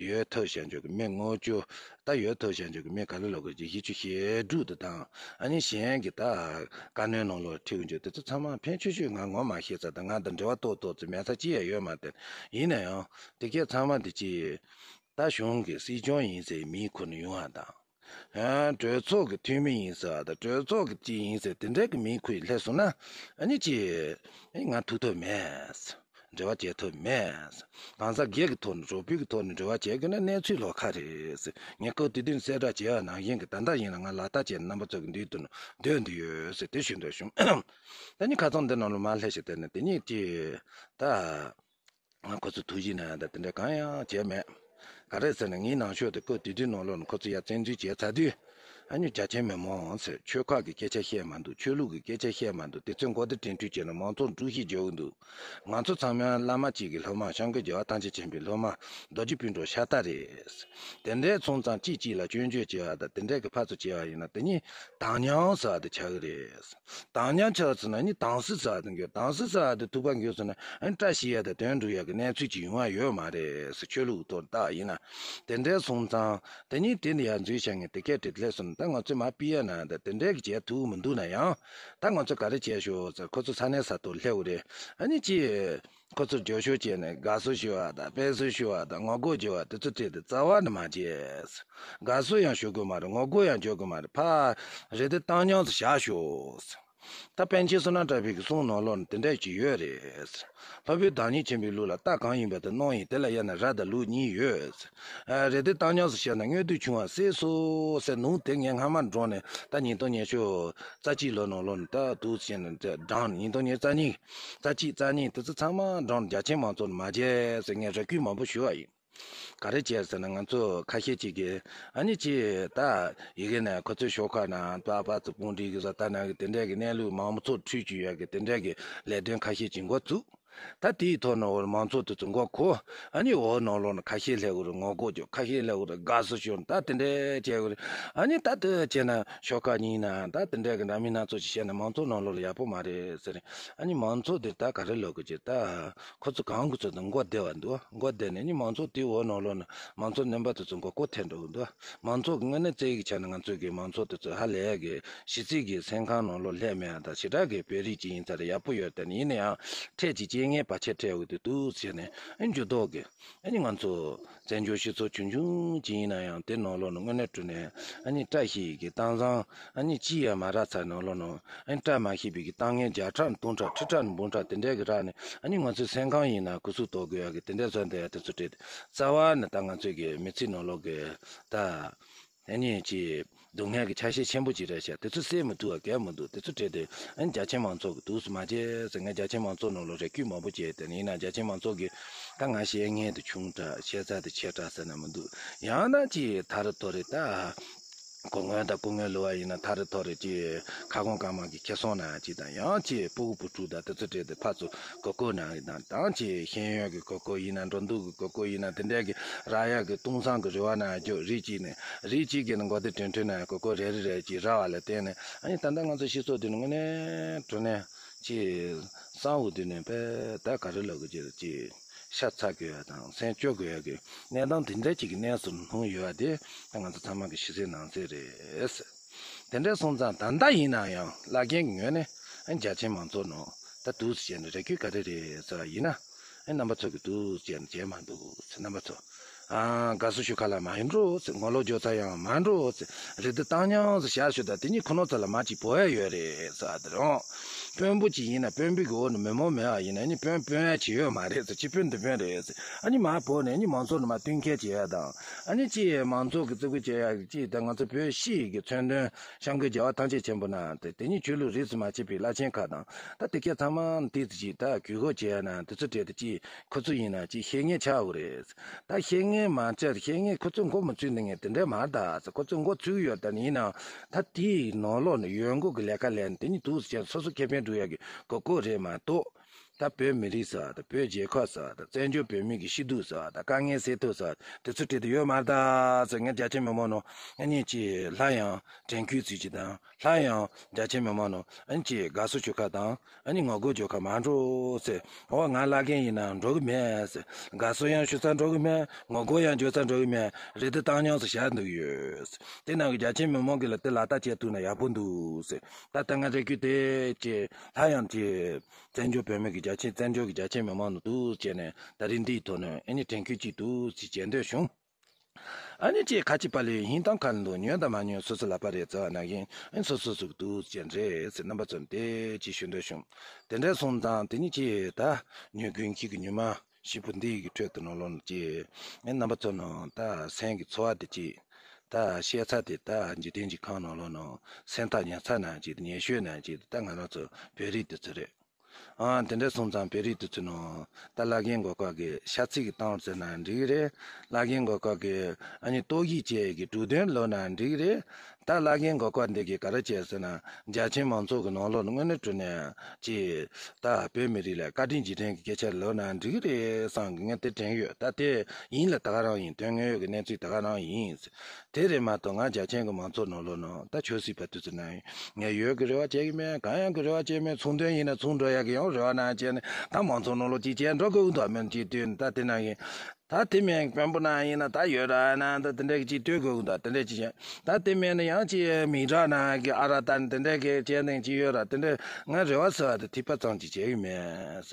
ཡོད་ཐབས་བྱ་འཇོག་གི་མི་དངོས་བཅུ། ད་ཡོད་ཐབས་བྱ་འཇོག་གི་མི་ག་ལེ་ལོ་གི་བཞི་བཅུ་ཞེ་དྲུག་དུ་དང་། ཨ་ནི་གཞན་གྱི་ད་བཀའ་བློན་ནང་ལོགས་ཁྲིད་འཇོག་དེ་ཚོ་ཚང་མ་ཕན་ཆུ་ཆུ་ང་ངོ་མ་ཤེས་ཚ་ད་ང་དང་འབྲེལ་བ་ཏོག་ཏོག་ཙི་མེད་ཚ་ཅི་ཡང་ཡོད་མ་རེད། ཡིན་ན་ཡང་དེ་གས་ཚང་མ་དེ་ཅི་ད་གཞུང་གི་སྲིད་སྐྱོང་ཡིན་ཟེར་མིའི་ཁུར་ནས་ཡོང་བ་དང་། ཨ་གྲོས་ཚོགས་ཀྱི་འཐུས་མི་ཡིན་ཟེར་བ་དང་གྲོས་ཚོགས་ཀྱི་ཅི་ཡིན་ཟེར་དེ་འདྲ་གི་མིའི་ཁུར་སླེབས་སོང་ན། ཨ་ནི་ཅི་ཨེ་ང་ཐུག་ཐབས་མེད། འབྲེལ་བ་བྱེད་ཐབས་མེད། གང་ཟག་སྒེར་གྱི་ཐོག་ནས་རོགས་ཕུད་ཀྱི་ཐོག་ནས་འབྲེལ་བ་བྱེད་དགོས་ན་གནས་ཚུལ་ལོགས་ཁ་རེད། ངས་སྐབས་དེ་དུས་གསལ་བསྒྲགས་བྱས་པ་ནང་བཞིན་གྱི་ད་ལྟ་ཡིན་ན་ང་ལག་བསྟར་བྱས་ནས་རྣམ་པ་ཚོ་གི་མདུན་དུ་སྡོད་འདི་ཡོད་ཟེར་དེ་ཞུ་འདོད་བྱུང་། ད་ནི་ཁ་སང་འདི་ནང་ལ་མར་སླེབས་ཤིག་བལྟས་ནས་དེ་ཉིད་ཀྱི་ད། ང་ཁོ་ཚོ་ཐུགས་གཞིགས་གནང་ཡ་ད་དེ་འདྲ་གང་ཡང་བྱས་མེད། ག་རེ་ཟེར་ན་ངའི་ནང་ཤོག་དེ་སྐབས་དེ་དུས་ནང་ལོགས་ནས་ཁོ་ཚོ་ཡར་བཙན་འཛུལ་བྱས་ཚར་དུས། ཨ་ནི་རྒྱ་ཆེན་མི་མང་ཟེར་ཆོལ་ཁ་གི་སྐད་ཆ་བཤད་མ་འདུག་ཆོས་ལུགས་ཀྱི་སྐད་ཆ་བཤད་མ་འདུག་དེ་ཚོའི་མགོ་བདེ་དྲན་འཕྲུལ་བྱས་ནས་མང་ཚོགས་འཁྲུག་གཞི་རྒྱག་གི་འདུག་ང་ཚོ་ཚང་མ་བླ་མ་གཅིག་གི་སློབ་མ་སྐྱབས་མགོན་རྒྱལ་བ་ཐམས་ཅད་མཁྱེན་པའི་སློབ་མ་རྡོ་རྗེ་སྤུན་གྲོགས་ཤ་སྟག་རེད། དེ་འདྲའི་སོང་ཙང་གཅིག་གཅིག་ལ་སྐྱོན་བརྗོད་བྱས་པ་དང་དེ་འདྲའི་གི་ཕར་ཚུར་བྱས་པ་ཡིན་ན་དེ་ཉིད་དྭངས་སྙིགས་ཟེར་བ་དེ་ཆགས་ཀྱི་རེད། དྭངས་སྙིགས་ཆགས་ཟེར་ན་ནི་དྭངས་བསུ་ཟེར་བ་དེ་འགྱུར། དྭངས་བསུ་ཟེར་བ་དེ་ཐུག་པ་འགྱུར་ཟེར་ན་ཨ་ནི་བཀྲ་ཤིས་ཡ་དང་དོན་འགྲུབ་ཡ་གི་གནས་ཚུལ་ཅིག་ཡོང་བ་ཡོད་མ་རེད་ཟེར། ཆོས་ལུགས་ཐོག་བཏགས་ཡིན་ན། དེ་འདྲའི་སོང་ཙང་དེ་ཉིད་དེ་འདི་ཡར་འཛུལ་བྱ་ངེས་དེ་སྐད་དེ་སླེབས་སོང་ན་ད་ང་ཚོས་མ་ཕི་ཡ་ན་ད་དེ་འདྲའི་གི་བྱས་ཐུབ་མི་འདུག་ན་ཡང་། ད་ང་ཚོ་ག་རེ་བྱས་ཤོག་ཟེར་ཁོ་ཚོ་ས་གནས་ས་ཐོག་སླེབས་རེད། ཨ་ནི་ཅི། ཁོ་ཚོར་རྒྱབ་སྐྱོར་བྱས་ནས་དགའ་བསུ་ཞུ་བ་དང་དཔེ་བསུ་ཞུ་བ་དང་ངོ་རྒོལ་བྱེད་པ་དེ་ཚོ་བྲིས་ཏེ་རྩ་བ་ནས་མ་བྱེད། དགའ་བསུ་ཡང་ཞུ་དགོས་མ་རེད། ངོ་རྒོལ་ཡང་བྱེད་དགོས་མ་རེད། ཕར་རེ་ལྟོས་བཏང་སྙོམས་སུ་བཞག་ཤོག་ད་པཎ་ཆེན་བསོད་ནམས་གྲགས་པའི་གི་གསུང་ནང་ལོགས་ནས་དེ་འདྲ་ཅིག་ཡོད་རེད། སློབ་དཔོན་བདག་ཉིད་ཆེན་པོའི་ལུགས་ལ་རྟ་གང་ཡིན་པ་དེ་སྣང་ཡིན། དེ་ལ་དབྱེ་ན་ར་དང་ལུག་གཉིས་ཡོད། ཨ་རེ་ལྟོས་བཏང་སྙོམས་སུ་བྱས་ན་སྔོན་དུས་བྱུང་བ་སྲིད་སོ་ཟེར་ནུ་དེ་ངས་སྔ་མ་འགྲོ་ནས་ད་ཉིས་སྟོང་ཉི་ཤུ་རྩ་གཅིག་ལོ་ནང་ལོགས་ནས་ད་དུས་ཆེན་ནས་བགྲངས་ཉིས་སྟོང་ཉི་ཤུ་རྩ་གཉིས། རྩ་གཅིག་རྩ་གཉིས་དེ་ཚོ་ཚང་མ་འགྲོ་རྒྱ་ཆེན་མང་ཚོགས་ནས་མ་བྱེད་ཟེར་ངས་རེ་སྐུལ་མང་པོ་ཞུ་བ་ཡིན། ག་རེ་བྱས་ཟེར་ན་ང་ཚོ་ཁ་ཤས་ཅིག་གིས་ཨ་ནི་ཅི་ད་ཡི་གེ་ནས་ཁོ་ཚོའི་ཤོག་ཁག་ནང་པ་པ་ཚོ་དཔུང་སྒྲིག་གི་བཟོ་ལྟ་ནང་གི་དེ་འདྲས་ཀྱི་གནས་ལུགས་མང་ཚོགས་ཁྲོད་ཀྱི་ཡོད་ཀྱི་དེ་འདྲས་ཀྱི་ལས་དོན་ཁ་ཤས་ཅིག་འགོ་བཙུགས། ད་དེའི་ཐོག་ནས་འོར་མང་ཚོགས་དེ་ཚོ་མགོ་འཁོར། ཨ་ནི་འོ་ནང་ལོགས་ནས་ཁ་ཤས་སླེབས་དགོས་རེད་ངོ་རྒོལ་རྒྱོབ། ཁ་ཤས་སླེབས་དགོས་རེད་དགའ་བསུ་ཞུ། ད་དེ་འདྲས་བྱས་དགོས་རེད། ཨ་ནི་ད་དེ་བྱས་ན་ཤོག་ཁག་གཉིས་ན་ད་དེ་འདྲས་ཀྱི་འདྲ་མིན་སྣ་ཚོགས་ཤིག་བཤད་ན་མང་ཚོགས་ནང་ལོགས་ལ་ཡག་པོ་མ་རེད་ཟེར། ཨ་ནི་མང་ཚོགས་དེ་ད་ག་རེ་ལབ་དགོས་ཀྱི་ད། ཁོ་ཚོ་གང་གི་ཚོད་དུ་མགོ་བདེ་བ་འདུག་མགོ་བདེ་ནས་ནི་མང་ཚོགས་དེའི་འོག་ནང་ལོགས་ན་མང་ཚོགས་རྣམ་པ་དེ་ཚོ་མགོ་སྐོར་ཐེབས་འགྲོ་གི་འདུག་མང་ཚོགས་ཀྱི་དངོས་གནས་བཙལ་གྱི་ཆ་ནས་ང་ཚོ་གི་མང་ཚོགས་དེ་ཚོ་ཧ་ལས་གི་གཞི་རྩའི་གི་སེམས་ཁམས་ནང་ལོགས་སླེབས་མེད་ད་ཞེ་དྲག་གི་བོད་རིགས་ཅིག་ཡིན་ཚར་ཡག་པོ་ཡོད་དེ་ནི་ཡིན་ན་ཡང་འཕྲལ་གྱི་རྐྱེན་ངན་བར་ཆད་འཕྲད་འོས་དེ་འདུག་ཟེར་ནས་ཨ་འགྱུར་ལྡོག་གི་ཨ་ནི་ང་ཚོ་བཙན་བྱོལ་སྤྱི་ཚོགས་ཆུང་ཆུང་ཅིག་ཡིན་ན་ཡང་དེ་ནང་ལོགས་ན་དངོས་གནས་དྲང་གནས་ཨ་ནི་བཀྲ་ཤིས་ཀྱི་གཏམ་བཟང་ཨ་ནི་ཅི་ཡང་མ་རག་ཚར་ནང་ལོགས་ན། ཨ་ནི་བཀྲ་མ་ཤིས་པའི་གི་གཏམ་ངན་བརྒྱ་ཕྲག་སྟོང་ཕྲག་ཁྲི་ཕྲག་འབུམ་ཕྲག་དེ་འདྲའི་གི་རག་ནས་ཨ་ནི་ང་ཚོའི་སེམས་ཁམས་ཡིན་ན་སྐུ་གཟུགས་དོག་དགོས་ཡ་གི་དེ་འདྲའི་བཟོ་འདྲ་ཡ་དེ་ཚོ་བྲིས་ཏེ་རྩ་བ་ནས་ད་ང་ཚོའི་གི་མི་ཚེ་ནང་ལོགས་གི་ད་ཨ་ནི་ཅི་སྡུག་བསྔལ་གི་ཆ་ཤས་ཆེན་པོ་ཅིག་རེད་ཤག་དེ་ཚོ་སེལ་མི་ཐུབ་པ་གལ་མི་འདུག་དེ་ཚོ་བྲིས་ཏེ་ཨ་ནི་རྒྱ་ཆེན་མང་ཚོགས་གི་འདུག་སུ་མ་བྱེད་ཟེར་ངས་རྒྱ་ཆེན་མང་ཚོགས་ནང་ལོགས་རེ་སྐུལ་མང་པོ་བྱས་ཏེ་ཡིན་ན་རྒྱ་ཆེན་མང་ཚོགས་གི་ད་ང་བཤད་མཁན་དེ་ཆུང་དྲགས་བཤད་ཚད་དེ་ཆེ་དྲགས་ཟེར་ན་མི་འདུག་ཡང་ན་ཅི་ཐ་རི་ཐོ་རི་ད། གོ་སྔོན་དང་སྐུ་སྔོན་ལུ་བ་ཡིན་ན་ཐ་རི་ཐོ་རི་ཅི་ཁ་སྐོང་དཀར་དམར་གྱི་ཁེ་བཟང་ནང་ཅི་དང་ཡང་ཅི་སྤུ་གུ་བུ་ཕྲུག་དང་དེ་ཚོ་སྤྲད་དེ་ཕར་ཚུར་གོ་སྐོར་གནང་གི་དང་དང་ཅི་ཤེས་ཡོན་གྱི་གོ་སྐོར་ཡིན་ན་འགྲོ་འདུག་གི་གོ་སྐོར་ཡིན་ན་དེ་འདྲས་ཀྱི་རག་ཡག་གི་སྟོང་བསམ་གྱི་རེ་བ་ནང་རྒྱུ་རིགས་གཅིག་ནས་རིགས་གཅིག་གི་ནི་མགོ་བདེ་དྲན་འཕྲུལ་ནང་གོ་སྐོར་རེ་རེ་རེ་ཅི་རག་པ་ལ་བརྟེན་ནས་ཨ་ནི་ད་ལྟ་ང་ཚོ་སྤྱི་ཚོགས་འདི་ནི་དངོས་གནས་དྲང་གནས་ཅི་གསང་བོ་འདི་ནི་དཔེ་ད་ག་རེ་ལབ་དགོས་ཀྱི་ཅི། ཤ་ཚ་དགོས་ཡ་དང་སེམས་སྐྱོ་དགོས་ཡ་གི་གནས་སྟངས་དེ་འདྲ་ཅིག་གི་གནས་སུ་ལྷུང་ཡོད་པ་དེ་ད་ང་ཚོ་ཚང་མ་གི་ཤེས་གསལ་ནང་གསལ་རེད། དེ་འདྲ་སོང་ཙང་ད་ལྟ་ཡིན་ན་ཡང་བླ་རྒན་གྱི་ངོས་ནས་ཨ་རྒྱ་ཆེན་མང་ཚོགས་ནང་ད་འདུག་སེ་བྱས་ནས་རེ་སྐུལ་ག་རེ་རེད་ཟེར་བ་ཡིན་ན་ཨ་རྣམ་པ་ཚོ་གི་འདུག་སེ་བྱས་ནས་བྱས་མ་འདུག་ཟེར་རྣམ་པ་ཚོ་ཨ་དགའ་བསུ་ཞུ་ག་ལ་མ་ཡིན་འགྲོ་ཟེར་ངོ་ལོག་འཇོག་ས་ཡང་མ་འགྲོ་ཟེར་རེ་ལྟོས་བཏང་སྙོམས་སུ་བཞག་ཞུ་ད་དེ་གཉིས་ཁོ་ནོ་ཚོ་ལ་མ་ཅིག་བོ་ཡ་ཡོད་རེད་ཟེར་བ་དེ་རང་། དཔོན་པོ་ཅིག་ཡིན་ན་དཔོན་པོའི་གི་འོག་ནས་མི་མང་མེད་པ་ཡིན་ན་ཨ་ནི་དཔོན་དཔོན་ཡ་ཅིག་ཡོད་མ་རེད་ཟེར། སྤྱི་དཔོན་འདི་དཔོན་རེད་ཟེར། ཨ་ནི་མར་བོས་ནས་ཨ་ནི་མང་ཚོགས་ནང་མར་བསྟུན་མཁས་བྱེད་ཡ་དང་། ཨ་ནི་ཅིག་མང་ཚོགས་ཀྱི་བརྩི་བཀུར་བྱེད་ཡ་ཅིག་དང་། ང་ཚོ་བོད་སྤྱི་ཡི་གི་མཚོན་དོན་བྱམས་མགོན་རྒྱལ་བ་ཐམས་ཅད་མཁྱེན་པ་ན་དེ་དེ་ཉིད་ཆོས་ལུགས་རིས་སུ་མ་ཆད་པའི་བླ་ཆེན་ཁག་དང་། ད་དེ་ག་ཚང་མ་དེ་ཅིག་ད་གུས་བཀུར་བྱེད་ཡ་ན་དེ་ཚོ་གྲས་དེ་ཅིག་ཁོ་ཚོ་ཡིན་ན་ཅིག་ཤེས་མཁན་ཆགས་དགོས་རེད། ད་ཤེས་མཁན་མ་ཆགས། ཤེས་མཁན་ཁོ་ཚོས་མགོ་མི་ཚོས་ནི་ངས་དེ་འདྲ་མ་རེད་ད་ཟེར། ཁོ་ཚོས་མགོ་ཚོས་ཡོད་ད་ནི་ཡིན་ནའང་ད་དེའི་ནང་ལོགས་ནས་ཡོད་མགོ་གི་ལས་ཀ་ལས་ནས་དེ་ཉིད་དུ་ཟེར་སོ་སོ་ཁེ་ཕན་སྒྲུབ་ཡག་གི་གོ་སྐབས་རེད་མ་གཏོགས། ད་བོད་མི་རིགས་ཟེར་བ་དང་། བོད་རྒྱལ་ཁབ་ཟེར་བ་དང་། བཙན་བྱོལ་བོད་མི་གི་སྐྱིད་སྡུག་ཟེར་བ་དང་། དཀའ་ངལ་སེལ་ཐབས་ཟེར་བ་དང་། དེ་ཚོ་གྲས་དེ་ཡོད་མ་རེད་ད་ཟེར། ངས་རྒྱ་ཆེ་མི་མང་ནང་ཨ་ནི་ཅིག་སླར་ཡང་དྲན་སྐུལ་བྱེད་ཀྱི་དང་། སླར་ཡང་རྒྱ་ཆེ་མི་མང་ནང་ཨ་ནི་ཅིག་དགའ་བསུ་ཞུ་ཁ་དང་། ཨ་ནི་ངོ་རྒོལ་བྱེད་ཁ་མ་འགྲོ་ཟེར། འོ་ང་བླ་རྒན་ཡིན་ན་འགྲོ་གི་མེད་ཟེར། དགའ་བསུ་ཡང་ཞུ་ས་འགྲོ་གི་མེད། ངོ་རྒོལ་ཡང་བྱེད་ས་འགྲོ་གི་མེད། རེ་ལྟོས་བཏང་སྙོམས་སུ་བཞག་འདུག་ཡོད་ཟེར། དེ་ནང་གི་རྒྱ་ཆེ་མི་མང་གི་ལ་དེ་ལག་བསྟར་བྱེད་ཐུབ་ན་ཡག་པོ་འདུག་ཟེར། ད་ལྟ་ང་རེ་སྐུལ་དེ་ཅེ་སླར་ཡང་དེ་བཙན་བྱོལ་བོད་མི་གི་རྒྱ་ཆེ་བཙན་བྱོལ་གི་རྒྱ་ཆེ་མི་མང་ནང་འདུག་བྱས་ནས་ད་རིང་འདིའི་ཐོག་ནས་ཨ་ནི་དྲན་སྐུལ་གཅིག་འདུག་ཅེས་བྱེད་འདོད་བྱུང་། ཨ་ནི་ཅེས་ཁ་ཅིག་པ་ལས་ཧིན་ཏང་ཁ་ལ་འདུག་ཉོན་དང་མ་ཉོན་སོ་སོ་ལག་པ་རེད་ཟེར་བ་ནང་བཞིན་ཨ་ནི་སོ་སོ་སོ་གི་འདུག་ཅེས་རེད་ཟེར། རྣམ་པ་ཚོར་དེ་ཅེས་ཞུ་འདོད་བྱུང་། དེ་འདྲ་སོང་ཙང་དེ་ནི་ཅེས་ད་ཉོན་དགུན་ཁྱི་གི་ཉི་མ་ཞིག་པོ་འདི་ཡི་གི་ཁྲོད་དུ་ནང་ལོགས་ནས་ཅེས་ཨ་ནི་རྣམ་པ་ཚོ་ནང་ད་སེམས་ཀྱི་ཚོར་བ་དེ་ཅེས། ད་བཤད་ཚར་དེ་ད་འཇིག་རྟེན་གྱི་ཁམས་ནང་ལོགས་ནང་སེམས་ཐག་ཉེ་ཚར་ན་ཅིག་ཉེ་ཤོས་ན་ཅིག་ད་ང་རང་ཚོ་བོད་རིགས་དེ་ཚོ་རེད། ཨང་དེ་འདྲ་སོང་ཙང་བོད་རིགས་དེ་ཚོ་ནང་ད་བླ་རྒན་མགོ་སྐོར་གྱི་ཤ་ཚིག་གི་གཏམ་ཟེར་ན་འགྲིག་གི་རེད། བླ་རྒན་མགོ་སྐོར་གྱི་ཨ་ནི་རྟོག་ཞིབ་བྱེད་ཀྱི་གྲུབ་དོན་ལབ་ན་འགྲིག་གི་རེད། ད་བླ་རྒན་མགོ་སྐོར་འདི་གིས་ག་རེ་བྱས་ཟེར་ན་རྒྱ་ཆེན་མང་ཚོགས་ཀྱི་ནང་ལོགས་ནས་དངོས་གནས་དྲང་གནས་ཅིག་ད་བོད་མི་རིགས་ལ་བཀའ་དྲིན་རྗེས་དྲན་གྱི་སྐད་ཆ་ལབ་ན་འགྲིག་གི་རེད་བསམ་གི། ངས་དེ་དྲན་ཡོད། ད་དེ་ཡིན་ལ་ད་ག་རང་ཡིན། དོན་དངོས་ཡོད་ཀྱི་གནས་ཚུལ་ད་ག་རང་ཡིན། དེ་རེད་མ་གཏོགས་ང་རྒྱ་ཆེན་གྱི་མང་ཚོགས་ནང་ལོགས་ནང་ད་ཆོས་སྲིད་པ་དེ་ཚོ་ནང་ངས་ཡོད་ཀྱི་རེ་བ་བྱེད་ཀྱི་མེད། གང་ཡང་གི་རེ་བ་བྱེད་མེད། ཚོང་དོན་ཡིན་ན་ཚོང་འགྲོ་ཡག་གི་ཡང་རེ་བ་ནང་བྱས་ནས་ད་མང་ཚོགས་ནང་ལོགས་ཅིག་བྱས་འགྲོ་དགོས་ཀྱི་འདུག་མིན་ཅིག་དུས་ད་དེ་ནང་གི་ད་དེ་མིན་དཔོན་པོ་ནང་ཡིན་ན་ད་ཡོད་ར་ན་ད་དེ་འདྲ་གི་ཅིག་ལྟོས་དགོས་ཀྱི་འདུག་དེ་འདྲ་ཅིག་བྱས་ད་དེ་མིན་ན་ཡང་ཅིག་མི་དྲག་ནང་གི་ཨ་ར་ད་དེ་འདྲ་གི་བྱས་ནས་ཅིག་ཡོད་ར། དེ་འདྲ་ང་རེ་བ་ཟེར་བ་དེ་ཐིགས་པ་ཙམ་ཅིག་བྱེད་ཀྱི་མེད།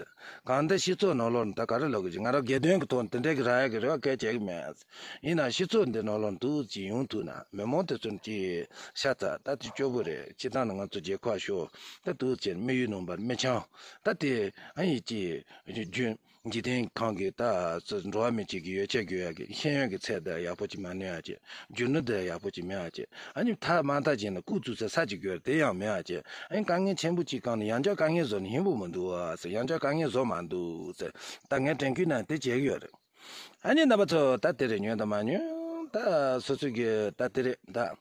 གང་ལྟར་སྤྱི་ཚོགས་ནང་ལོགས་ནས་ད་ག་རེ་ལབ་དགོས་ཀྱི། ང་རང་སྒེར་དོན་གྱི་ཐོག་ནས་དེ་འདྲ་གི་རག་ཡག་གི་རེ་བ་གལ་བྱེད་ཀྱི་མེད། ཡིན་ནའང་སྤྱི་ཚོགས་འདི་ནང་ལོགས་འདུག་ཅིག་ཡོང་ཐུབ་ན་མི་མང་དེ་ཚོ་ཅིག་ཤ་ཚ་ད་དེ་སྐྱོ་པོ་རེད། སྤྱི་བཏང་ནས་ང་ཚོ་རྒྱལ་ཁབ་ཤོར་ད་འདུག་ཅེས་དམིགས་ཡུལ་ནང་པར་མི་འཆང་ད་དེ་ཨ་ཡིན་ཅིག་རྒྱུན་འཇིག་རྟེན་ཁམས་ཀྱི་ད་འགྲོ་བ་མི་གཅིག་གི་ཡོ་བྱད་དགོས་ཡག་གི་ཤེས་ཡོན་གྱི་ཚད་དང་ཡག་པོ་ཅིག་མ་ནོན་ཡག་ཅིག་རྒྱུ་ནོར་དང་ཡག་པོ་ཅིག་མེད་ཡག་ཅིག་ཨ་ནི་ཐ་མ་ཐ་ཅིག་ན་རྐུ་བཙུགས་ས་ས་ཅིག་དགོས་དེ་ཡང་མེད་ཡག་ཅིག་ཨ་ནི་དཀའ་ངལ་ཆེན་པོ་ཅིག་སྒང་ནས་ཡང་བསྐྱར་དཀའ་ངལ་བཟོ་ནས་ཧིན་པོ་མི་འདུག་ཟེར། ཡང་བསྐྱར་དཀའ་ངལ་བཟོ་མ་འདུག་ཟེར་ད་ངས་དྲན་སྐུལ་ནང་དེ་བྱེད་ཀྱི་ཡོད་རེད། ཨ་ནི་རྣམ་པ་ཚོ་ད་དེ་རེད། ཉོན་དང་མ་ཉོན་ད་སོ་སོ་གི་ད་དེ་རེད་ད།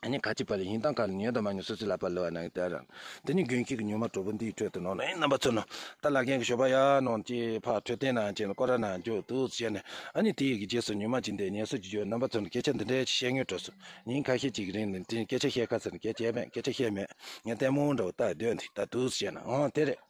ཨ་ནི་ཁ་ཅིག་པ་ལ་ཡིན་སྟངས་ག་ལ་ཉོན་དང་མ་ཉོན་སོ་སོའི་ལག་པ་ལ་བ་ན་ཡི་ད་རང་དེ་ནི་དགུན་ཁྱི་གི་ཉི་མ་དྲོ་པོ་འདིའི་ཁྲོད་དུ་ནང་ལ་ཨ་ནི་རྣམ་པ་ཚོ་ནང་ད་བླ་རྒན་གྱི་ཞོགས་པ་ཡར་ནང་ཅི་ཕར་འཕྲོད་བསྟེན་ནང་ཅི་ནང་སྐོར་ར་ནང་འཇོག་འདུག་བྱས་ནས་ཨ་ནི་དེ་ཡི་གི་རྗེས་སུ་ཉི་མ་ཅི་འདས་ཉལ་ས་ཅི་འཇོག་རྣམ་པ་ཚོ་ནང་སྐད་ཆ་འདི་འདྲའི་ཅི་བཤད་སྙིང་བྲོ་སོང་། ཉིན་ཁ་ཤས་ཅིག་གི་རིང་ནས་དེ་སྐད་ཆ་བཤད་ཁ་ཟེར་ནས་སྐད་ཆ་བཤད་མེད། སྐད་ཆ་བཤད་མེད། ངས་ལྟད་མོ་འདྲ་བོ་ལྟ་སྡོད་འདི་ད་འདུག་བྱས་ན་ཨང་དེ་རེད།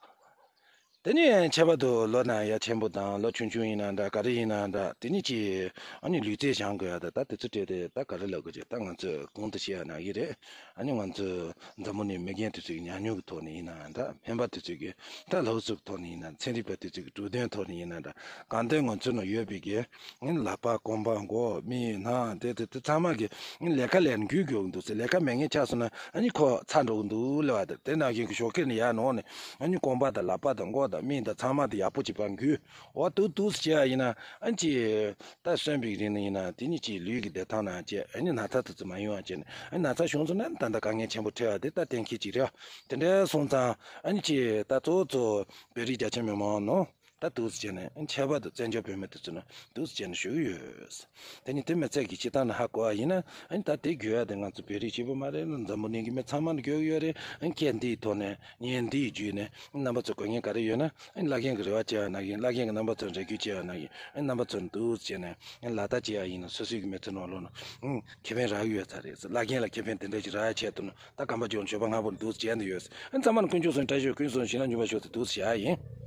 དེ་ནས་ཁྱད་པར་དུ་ལོ་ན་ཡ་ཆེན་པོ་དང་ལོ་ཆུང་ཆུང་ཡིན་ན་འདྲ་ག་རེ་ཡིན་ན་འདྲ་དེ་ནི་ཅི་ཨ་ནི་ལུས་རྩལ་སྦྱང་དགོས་ཡ་ད་ད་དེ་ཚོ་སྤྲད་དེ་ད་ག་རེ་ལབ་དགོས་ཅི། ད་ང་ཚོས་གོང་དུ་བཤད་ཡ་ན་ཡི་རེད། ཨ་ནི་ང་ཚོས་འཛམ་བུ་གླིང་མི་རྒན་དེ་ཚོའི་ཉམས་མྱོང་གི་ཐོག་ནས་ཡིན་ན་འདྲ་སྨན་པ་དེ་ཚོའི་གི་ད་སློབ་གསོ་གི་ཐོག་ནས་ཡིན་ན་ཚན་རིག་པ་དེ་ཚོའི་གི་གྲུབ་དོན་ཐོག་ནས་ཡིན་ན་འདྲ་གང་ལྟར་ང་ཚོ་ནང་ཡོད་པའི་གི་ཨ་ནི་ལག་པ་རྐང་པ་མགོ་མིག་སྣ་དེ་དེ་དེ་ཚང་མ་གི་ཨ་ནི་ལས་ཀ་ལས་ན་རྒྱུ་དགོས་ཀྱི་འདུག་ཟེར། ལས་ཀ་མེད་མཁན་ཆགས་སོང་ན་ཨ་ནི་ཁོ་ཚར་འགྲོ་གི་འདུག་ལབ་པ་དེ་དེ་ནང་བཞིན་གི་ཞོགས་ཀས་ནས་ཡར་ནང་ནས། ཨ་ནི་རྐང་པ་དང་ལག་པ་དང་མགོ་དང་མིག་དང་ཚང་མ་དེ་ཡག་པོ་བྱེད་པ་འགུལ། འོ་འདུག་འདུག་སེ་བྱས་ཡ་ཡིན་ན་ཨ་ནི་ཅི། ད་གསོན་པའི་རིང་ནས་ཡིན་ན་དེ་ནི་ཅི་ལུས་ཀྱི་བདེ་ཐང་ན་བཅས་ཨ་ནི་ན་ཚ་དེ་ཚོ་མ་ཡོང་བ་བྱས་ནས་ཨ་ནི་ན་ཚ་བྱུང་སོང་ན་ད་ལྟ་དཀའ་ངལ་ཆེན་པོ་འཕྲད་པ་དེ་ད་གཏན་འཁེལ་ཅིག་རེད། དེ་འདྲ་སོང་ཙང་ཨ་ནི་ཅི་ད་གཙོ་བོ་གཙོ་བོ་བོད་རིགས་རྒྱ་ཆེ་མི་མང་ནང་ད་འདུག་སེ་བྱས་ནས་ཨ་ནི་ཁྱད་པར་དུ་བཙན་བྱོལ་བོད་མི་དེ་ཚོ་ནང་འདུག་སེ་བྱས་ནས་བཞུགས་ཡོད། དེ་ནི་དེ་མི་ཚད་ཀྱི་སྤྱིར་བཏང་ནས་ཧ་གོ་བ་ཡིན་ན་ཨ་ནི་ད་དེ་དགོས་ཡ་དེ་ང་ཚོ་བོད་རིགས་གཅིག་པུ་མ་རེད། འཛམ་བུ་གླིང་གི་མི་ཚང་མ་ལ་དགོས་ཀྱི་ཡོད་རེད། ཨ་ནི་སྐད་འདིའི་ཐོག་ནས་ཉན་འདིའི་བརྒྱུད་ནས་རྣམ་པ་ཚོ་དགོས་མཁན་ག་རེ་ཡོད་ན་ཨ་ནི་བླ་རྒན་གྱི་རེ་བ་བྱས་པ་ནང་བཞིན་བླ་རྒན་གྱི་རྣམ་པ་ཚོར་འབྲེལ་བརྒྱུད་བྱས་པ་ནང་བཞིན་ཨ་ནི་རྣམ་པ་ཚོར་འདུག་བྱས་ནས་ཨ་ནི་ལག་བསྟར་བྱས་པ་ཡིན་ན་སོ་སོའི་གི་མི་ཚེ་ནང་ལོགས་ནང་ཨ་ནི་ཁེ་ཕན་རག་གི་ཡོད་ས་རེད། བླ་རྒན་ལ་ཁེ་ཕན་དེ་འདྲ་ཞིག་རག་ཡ་ཆེད་དུ་ནང་ད་གམ་པ་ལྗོངས་ཆོས་པ་ལྔ་པོར་འདུག་བྱས་ནས་ཡོད། ཨ་ནི་ཚང་མ་ལ་དཀོན་མཆོག་གསུམ་བཀྲ་ཤིས་ཀུན་སོང་ཞིང་ལ་འཇུག་པ་ཤོག་ཟེར་འདུག་བྱས་པ་ཡིན།